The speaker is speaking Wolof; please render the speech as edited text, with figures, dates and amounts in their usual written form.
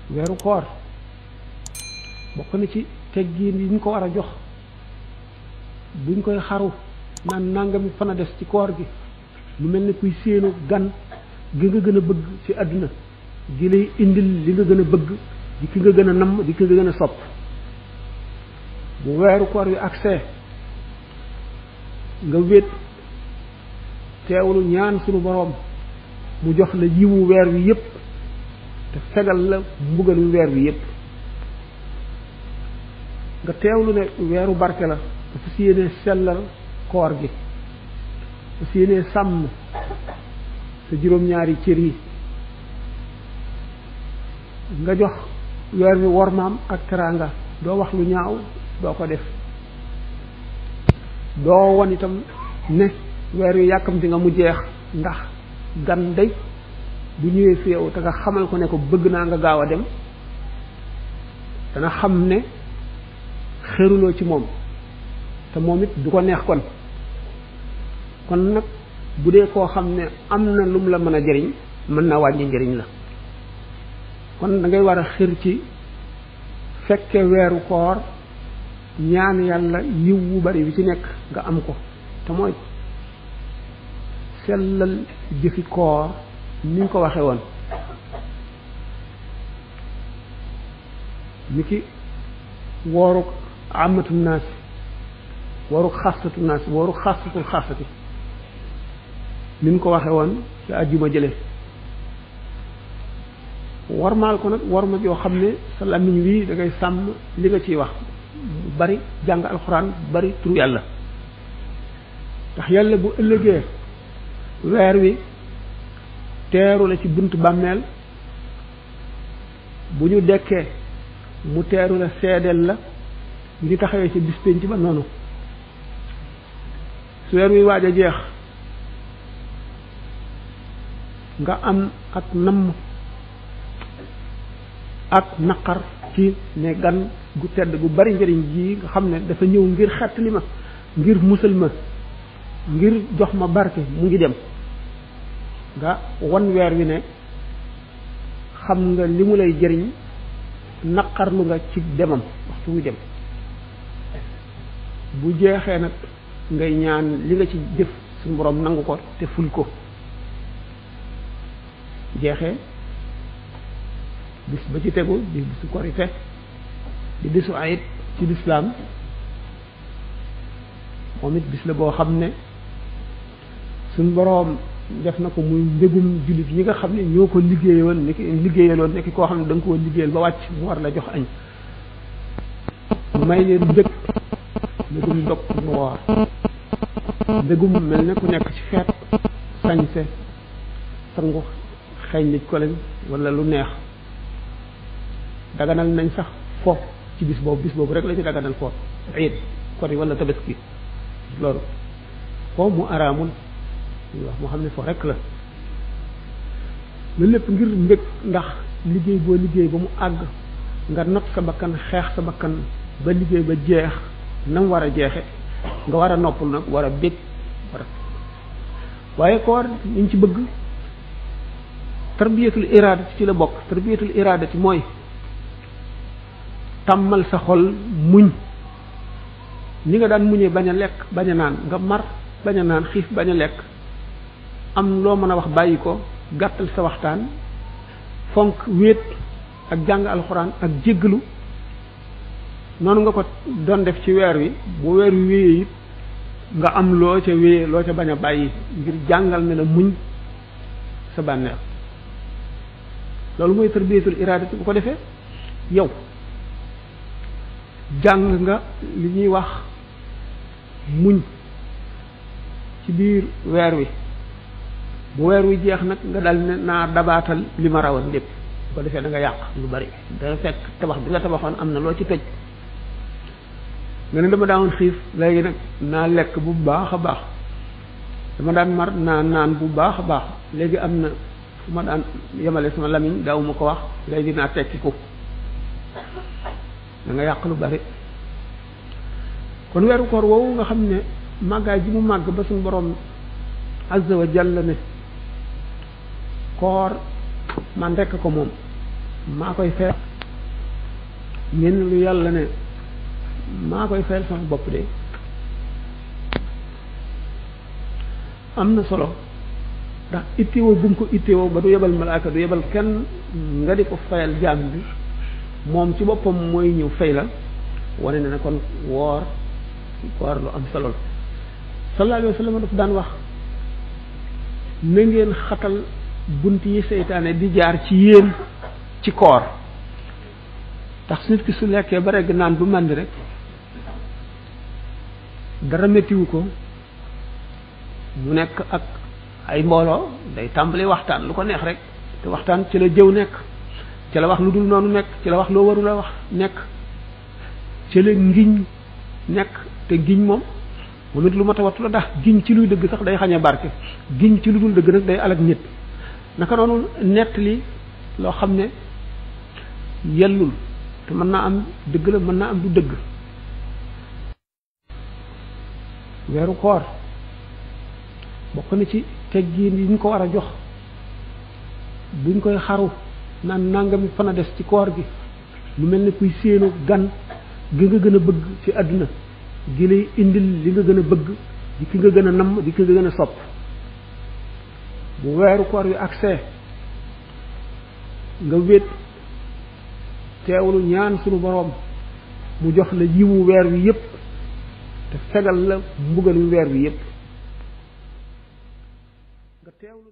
weeru koor bokk na ci teggiin yi ñu ko war a jox buñ koy xaru naan nangami fan a des ci koor gi lu mel ni kuy séenu gan gi nga gën a bëgg ci àdduna gi lay indil li nga gën a bëgg di ki nga gën a namm di ki nga gën a sopp bu weeru koor wi accès nga wét teewlu ñaan sunu boroom mu jox la yiwu weer wi yépp te fegal la mbugalu weer wi yépp nga teewlu ne weeru barke la dafa si yéene sellal koor gi dafa si yéene sàmm sa juróom-ñaari cër yi nga jox weer wi wormaam ak teraanga doo wax lu ñaaw doo ko def doo won itam ne weer wi yàkkamti nga mu jeex ndax gan day bu ñëwee fi yow te nga xamal ko ne ko bëgg naa nga gaaw a dem dana xam ne xëruloo ci moom te moom it du ko neex kon nag bu dee koo xam ne am na lum la mën a jëriñ mën naa wàññi njëriñ la kon da ngay war a xër ci fekke weeru koor ñaan yàlla yiw wu bari bi ci nekk nga am ko te mooy sellal jëfi koor ni ñu ko waxe woon ni ki wooruk amatu naas wooruk xasatu naas wooruk xasatul xasati ni ñu ko waxe woon ci àjjuma jële warmaal ko nag warma joo xam ne sa làmmiñ wi da ngay sàmm li nga ciy wax bari jàng alxuraan bari turu yàlla ndax yàlla bu ëllëgee weer wi teeru la ci buntu bàmmeel bu ñu dekkee mu teeru la seedeel la bu ñu taxawee ci bis pénc ba noonu su weer wi waaj a jeex nga am ak namm ak naqar ci ne gan gu tedd gu bari njëriñ ji nga xam ne dafa ñëw ngir xettali ma ngir musal ma ngir jox ma barke mu ngi dem nga wan weer wi ne xam nga li mu lay jëriñ naqarlu nga ci demam waxtu muy dem bu jeexee nag ngay ñaan li nga ci jëf suñu borom nangu ko te ful ko jeexee bis ba ci tegu di bisu korite di bisu ayit ci lislaam moom it bis la boo xam ne suñ boroom def na ko muy mbégum jullit yi nga xam ne ñoo ko liggéeyaloon nekki koo xam ne da nga koo liggéeyal ba wàcc mu war la jox añ mu may leen mbég mbégum dog mu woor mbégum mel ne ku nekk ci feet sañse sangu xeeñ nit ko leen wala lu neex daganal nañ sax fo ci bis boobu rek la ci daganal fo ayit kori wala tabaski loolu fo mu araamul wax moo xam ne fo rek la loolu lépp ngir mbég ndax liggéey boo liggéey ba mu àgg nga not sa bakkan xeex sa bakkan ba liggéey ba jeex na mu war a jeexe nga war a noppal nag war a bég waaye koor ñu ci bëgg tarbiyatul iradati ci la bokk tarbiyatul iradati mooy tàmmal sa xol muñ ni nga daan muñee bañ a lekk bañ a naan nga mar bañ a naan xiif bañ a lekk am loo mën a wax bàyyi ko gàttal sa waxtaan fonk wéet ak jàng alxuraan ak jéggalu noonu nga ko doon def ci weer wi bu weer wi wéyee it nga am loo ca wéyee loo ca bañ a bàyyi ngir jàngal ne la muñ sa bànneex loolu mooy tarbiyatul iradati bu ko defee yow jàng nga li ñuy wax muñ ci biir weer wi bu weer wi jeex nag nga dal ne naa dabaatal li ma rawoon lépp bu ko defee da nga yàq lu bari dana fekk tabax bi nga tabaxoon am na loo ci tëj nga ne dama daawoon xiif léegi nag naa lekk bu baax a baax dama daan mar naa naan bu baax a baax léegi am na fu ma daan yemale sama lamiñ daawuma ko wax léegi naa tekki ko da nga yàq lu bari kon weeru koor woowu nga xam ne màggaay ji mu màgg ba suñu borom azza wa jalla ne koor man rekk ko moom maa koy fayal ngeen lu yàlla ne maa koy fayal sama bopp de am na solo ndax ittewoo bu mu ko ittewoo ba du yebal malaaka du yebal kenn nga di ko fayal jaam bi moom ci boppam mooy ñëw fay la wane na ne kon woor lu am solo la sallallahu alayhi wa sallam daf daan wax na ngeen xatal bunt yi seytaane di jaar ci yéen ci koor tax nit ki su lekkee ba regg naan bu màndi rek dara mettiwu ko mu nekk ak ay mbooloo day tàmbali waxtaan lu ko neex rek te waxtaan ci la jëw nekk ci la wax lu dul noonu nekk ci la wax loo warula wax nekk ci la ngiñ nekk te giñ moom it lu ma tawatu la ndax giñ ci luy dëgg sax day xañe barke giñ ci lu dul dëgg nag day alag nit naka noonu nett li loo xam ne yellul te mën naa am dëgg la mën naa am du dëgg weeru koor bokk na ci teggiin yi ñu ko war a jox buñ koy xaru naan nangami fan a des ci koor gi lu mel ni kuy séenu gan gi nga gën a bëgg ci àdduna gi lay indil li nga gën a bëgg di ki nga gën a namm di ki nga gën a sopp bu weeru koor wi accès nga wét teewlu ñaan sunu boroom mu jox la yiwu weer wi yépp te fegal la mbugalu weer wi yépp nga teewlu